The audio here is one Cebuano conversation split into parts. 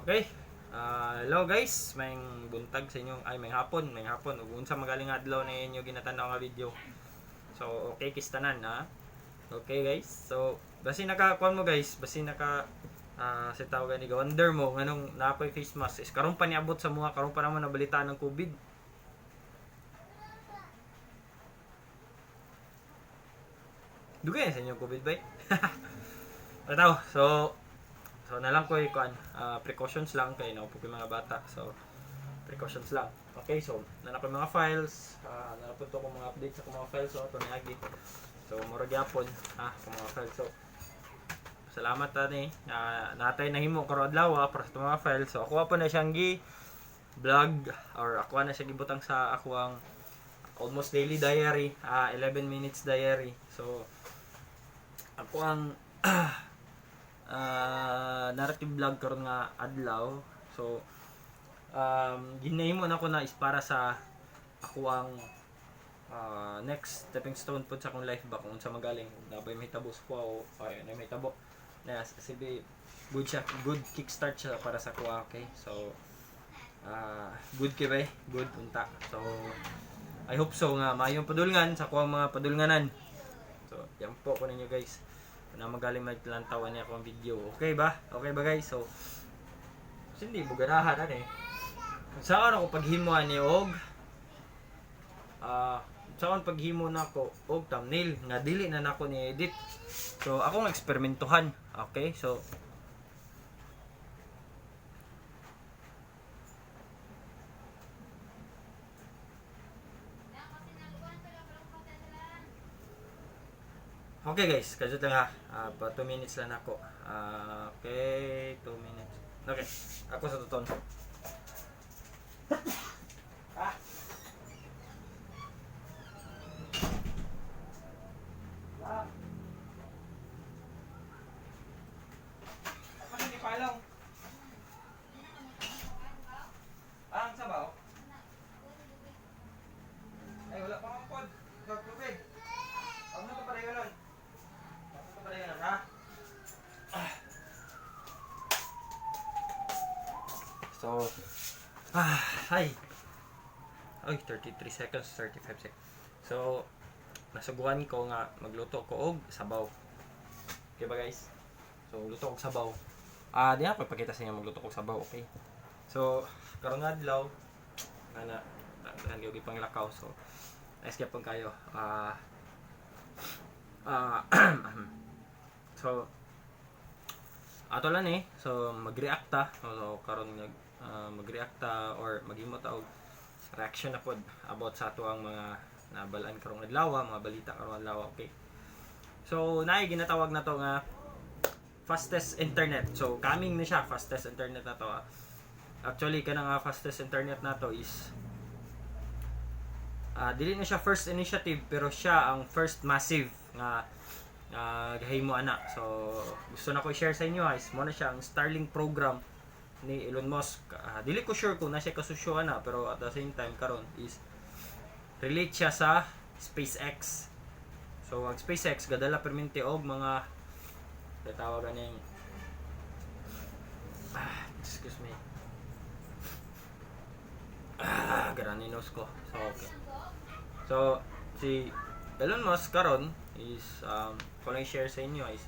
Okay. Hello guys, may buntag sa inyong, ay, may hapon, may hapon ug unsa magaling adlaw na inyo ginatan-aw nga video. So okay kistanan ha. Okay guys. So basi naka kuan mo guys, basi naka sa tawag gani wonder mo nganong naa face mask is karon pa niabot sa mga karon pa naman nabalitaan ng COVID. Dugay sa inyo COVID bay. Bataw, so na lang ko kuan, precautions lang kay naupo ko mga bata. So precautions lang. Okay, so nana ko mga files, nana po to ko mga update sa akong mga files, so ato niagi. So mura gyapon ha akong mga files. So salamat ani na natay nahimo karon adlaw para sa mga files. So ako pa na siyang gi vlog or ako na siya gibutang sa ako ang almost daily diary, 11 minutes diary. So ako ang narrative vlog karon nga adlaw. So ginahimo na ko na is para sa ako ang next stepping stone pud sa akong life ba, kung unsa magaling nabay mahitabo sa kuha o ay na mahitabo na sige, good siya, good kickstart siya para sa kuha. Okay, so good kay bay, good unta. So I hope so nga maayong padulngan sa kuha mga padulnganan. So yan po ko ninyo guys na magaling maglantawan niya akong video. Okay ba? Okay ba guys? So hindi mo ganahan ani. Saan ako paghimo ani og saan paghimo nako og thumbnail nga dili na nako ni edit. So akong eksperimentuhan. Okay? So okay guys, kajut lang ha. Pa 2 minutes lang ako. Okay, 2 minutes. Okay, ako sa tuton. Ah. Ah. Ako hindi palong. Ah, ang sabaw? Ay, wala pa akong pod. Tubig. Ang na pa rin. Ha? So, ay. Ay, 33 seconds, 35 seconds. So, nasuguan ko nga magluto ko og sabaw. Okay ba guys? So, luto og sabaw. Di na ko ipakita sa inyo magluto og sabaw, okay? So, karon nga adlaw, ana, daghan gyud panglakaw. So, nice gyapon kayo. So ato lang eh. So mag-react ta. So karon nag mag-react ta or maghimo ta og reaction na pod about sa ato ang mga nabalaan karong adlaw, mga balita karong adlaw, okay. So naay ginatawag na to nga fastest internet. So coming na siya, fastest internet na to. Actually kanang fastest internet na to is dili na siya first initiative pero siya ang first massive nga gahimo ana. So gusto na ko i-share sa inyo is mo na siya ang Starlink program ni Elon Musk. Dili ko sure kung na siya kasusyo ana, pero at the same time karon is relate siya sa SpaceX. So ang SpaceX gadala permente og mga tawag aning excuse me. Garani nose ko. So okay. So si Elon Musk karon is ko lang share sa inyo is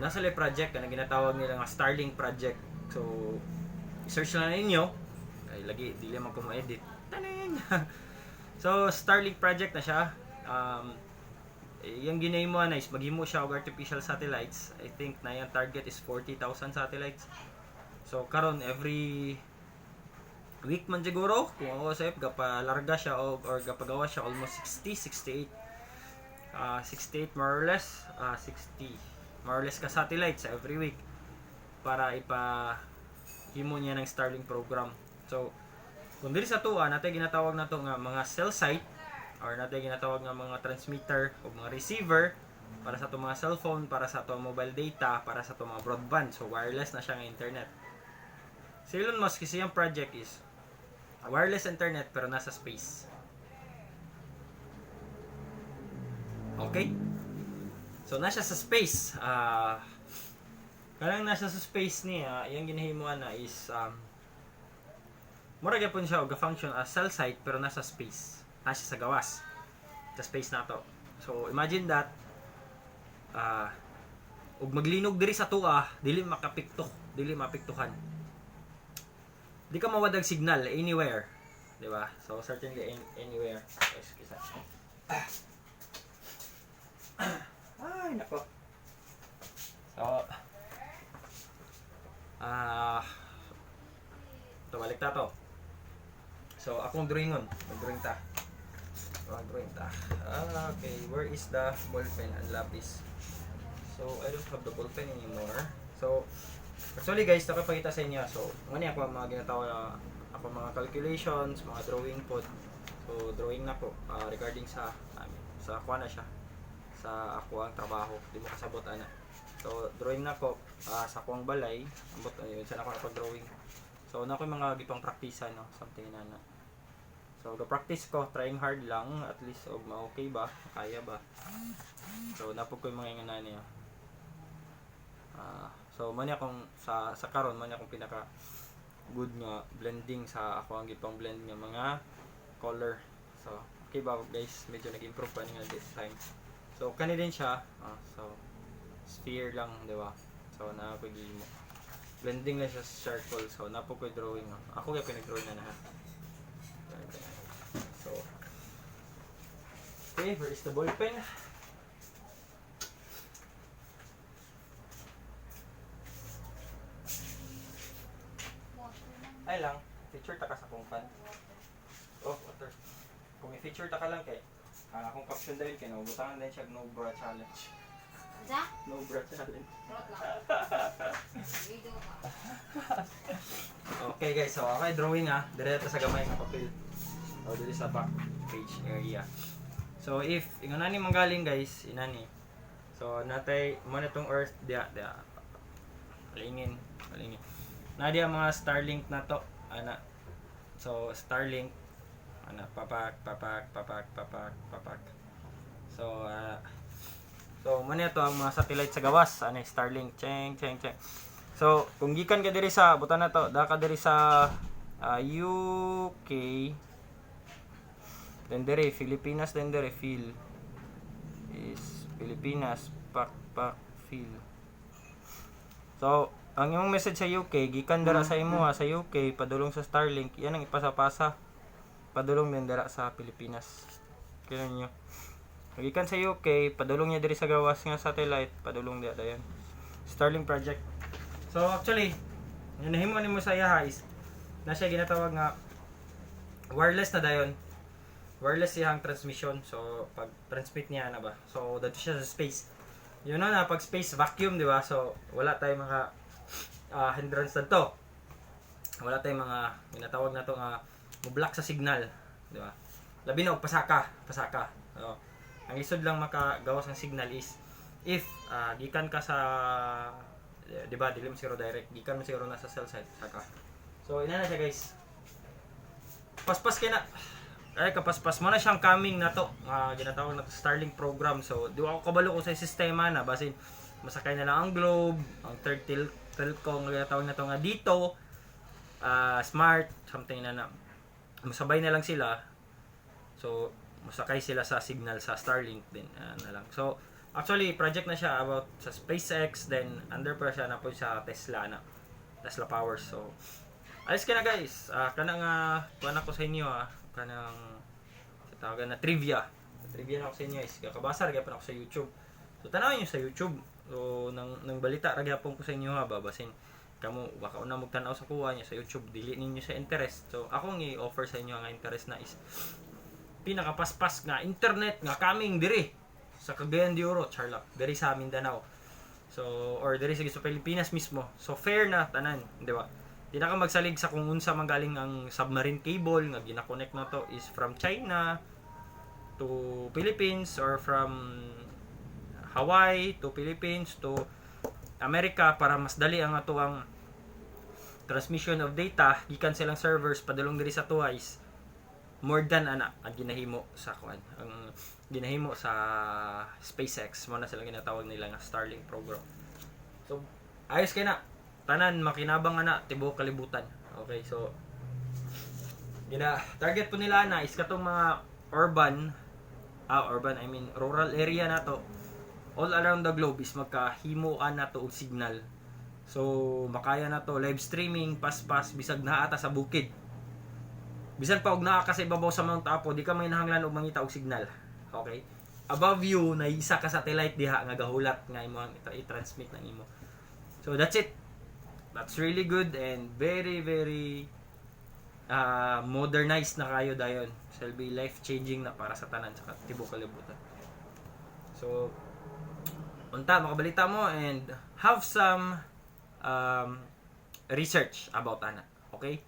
nasa le project na ginatawag nila nga Starlink project. So search lang ninyo ay lagi dili man ko ma-edit. Taning. So Starlink project na siya. Yung ginahimo na is maghimo siya og artificial satellites. I think na yung target is 40,000 satellites. So karon every week man siguro kung ako sa gapalarga siya og or gapagawa siya almost 60 68 68 more or less, 60 more or less ka satellites every week para ipa himo niya ng Starlink program. So kung diri sa tuwa natay ginatawag nato nga mga cell site or natay ginatawag nga mga transmitter o mga receiver para sa atong mga cellphone, para sa atong mobile data, para sa atong mga broadband. So wireless na siya nga internet. Si Elon Musk kasi yung project is wireless internet pero nasa space. Okay? So nasa sa space. Kanang nasa sa space niya, iyang ginahimo na is mura gyapon siya og function as cell site pero nasa space. Nasa sa gawas. Sa space nato. So imagine that ug maglinog diri sa atoa, dili makapikto, dili mapiktuhan. Di ka mawadag signal anywhere, di ba? So certainly anywhere. Excuse me. Ay, nako. So, ito, balik ta to. So, akong drawingon. Mag-drawing ta. Mag-drawing ta. Ah, okay. Where is the ballpen and lapis? So, I don't have the ballpen anymore. So, actually guys, nakapakita sa inyo. So, muna ako ang mga ginatawa ako mga calculations, mga drawing pod. So, drawing na ko regarding sa amin. Sa ako na siya. Sa ako ang trabaho. Di mo kasabot ana. So, drawing na ko sa akong balay. Ambot ayun sa ako napag-drawing. So, na ko yung mga gipang praktisa no, something na na. So, ga-practice ko, trying hard lang, at least og ma-okay ba, kaya ba. So, napog ko yung mga ingana niya. So, man akong sa karon man akong pinaka good nga blending sa ako ang gipang blend nga mga color. So, okay ba guys? Medyo nag-improve pa ni nga this time. So, kani din siya. So, sphere lang, di ba? So, na ako gihimo. Blending lang siya sa charcoal. So, napo ko drawing. No? Ako kaya pinag-drawing na na. So, okay, where is the ball pen? Ay lang, feature ta ka sa kong fan. Oh, water. Kung i-feature ta ka lang kay akong caption dahil kay nabutangan din siya no bra challenge. Unsa? No bra challenge. Rot lang. Video ka. Okay guys, so okay drawing diretso sa gamay nga papel. O dili sa back page area. So if ingon ani manggaling guys, inani. So natay mo na tong earth dia dia. Palingin, palingin. Na diya mga Starlink na to, ana. So Starlink ana papak papak papak papak papak. So so mo na to ang mga satellite sa gawas, ana Starlink, cheng cheng cheng. So, kung gikan ka diri sa butan na to, da ka diri sa UK, then diri Pilipinas, then diri Phil is Pilipinas pak pak Phil. So, ang imong message sa UK gikan dara sa imo sa UK padulong sa Starlink, yan ang ipasa-pasa padulong din dara sa Pilipinas. Kaya niyo. Gikan sa UK, padulong niya diri sa gawas nga satellite, padulong diya dayon. Starlink project. So actually, yung nahimo nimo sa iyaha is na siya ginatawag nga wireless na dayon. Wireless siyang transmission. So pag transmit niya na ba. So dadto siya sa space. Yun na na pag space vacuum, di ba? So wala tayong mga hindrance dadto. Wala tayong mga ginatawag na to nga mo-block sa signal, di ba? Labi na og pasaka, pasaka. So, ang lisod lang makagawas ng signal is if gikan ka sa, di ba, dili mo siguro direct, gikan mo siguro nasa cell site saka. So ina na siya guys, paspas kay na ay kapaspas mo na siyang coming na to nga ginatawag na to Starlink program. So di ako kabalo ko sa sistema na basin masakay na lang ang Globe, ang third telco nga ginatawag na to nga dito Smart, something na na masabay na lang sila. So masakay sila sa signal sa Starlink din na lang. So actually project na siya about sa SpaceX, then under pa siya na po sa Tesla na Tesla Power. So ayos ka na guys. Kanang kuan ako sa inyo kanang sa tawagan na trivia. Trivia na ako sa inyo is kakabasa ra gyapon ako sa YouTube. So tanawin niyo sa YouTube. So nang balita ra gyapon ko sa inyo ha, babasin kamo baka una magtan-aw sa kuha niya sa YouTube dili ninyo sa interest. So ako ang i-offer sa inyo nga interest na is pinakapaspas nga internet nga coming diri sa Cagayan de Oro, Charlotte, diri sa Mindanao. So or diri sa Pilipinas mismo. So fair na tanan, di ba? Di na ka magsalig sa kung unsa man galing ang submarine cable nga gina-connect na to is from China to Philippines or from Hawaii to Philippines to America para mas dali ang ato ang transmission of data gikan silang servers padulong diri sa tuwa is more than ana ang ginahimo sa kuan, ang ginahimo sa SpaceX mo na sila ginatawag nila nga Starlink program. So Ayos kay na. Tanan makinabang ana tibuok kalibutan. Okay, so gina target po nila na is katong mga urban, urban, I mean rural area na to all around the globe is magkahimuan na to og signal. So makaya na to live streaming paspas bisag naa ta sa bukid. Bisan pa og naa ka sa ibabaw sa Mount Apo, di ka may nahanglan og mangita og signal. Okay? Above you na isa ka satellite diha nga gahulat nga imo ang i-transmit na nimo. So that's it. That's really good and very very modernized na kayo dayon. So it'll be life changing na para sa tanan sa tibuok kalibutan. So unta makabalita mo and have some research about ana. Okay?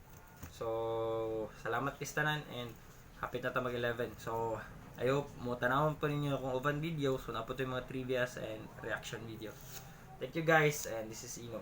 So salamat tanan and hapit na ta mag 11. So I hope mo tanawon po ninyo akong uban video. So naa po to yung mga trivias and reaction videos. Thank you guys, and this is Ino.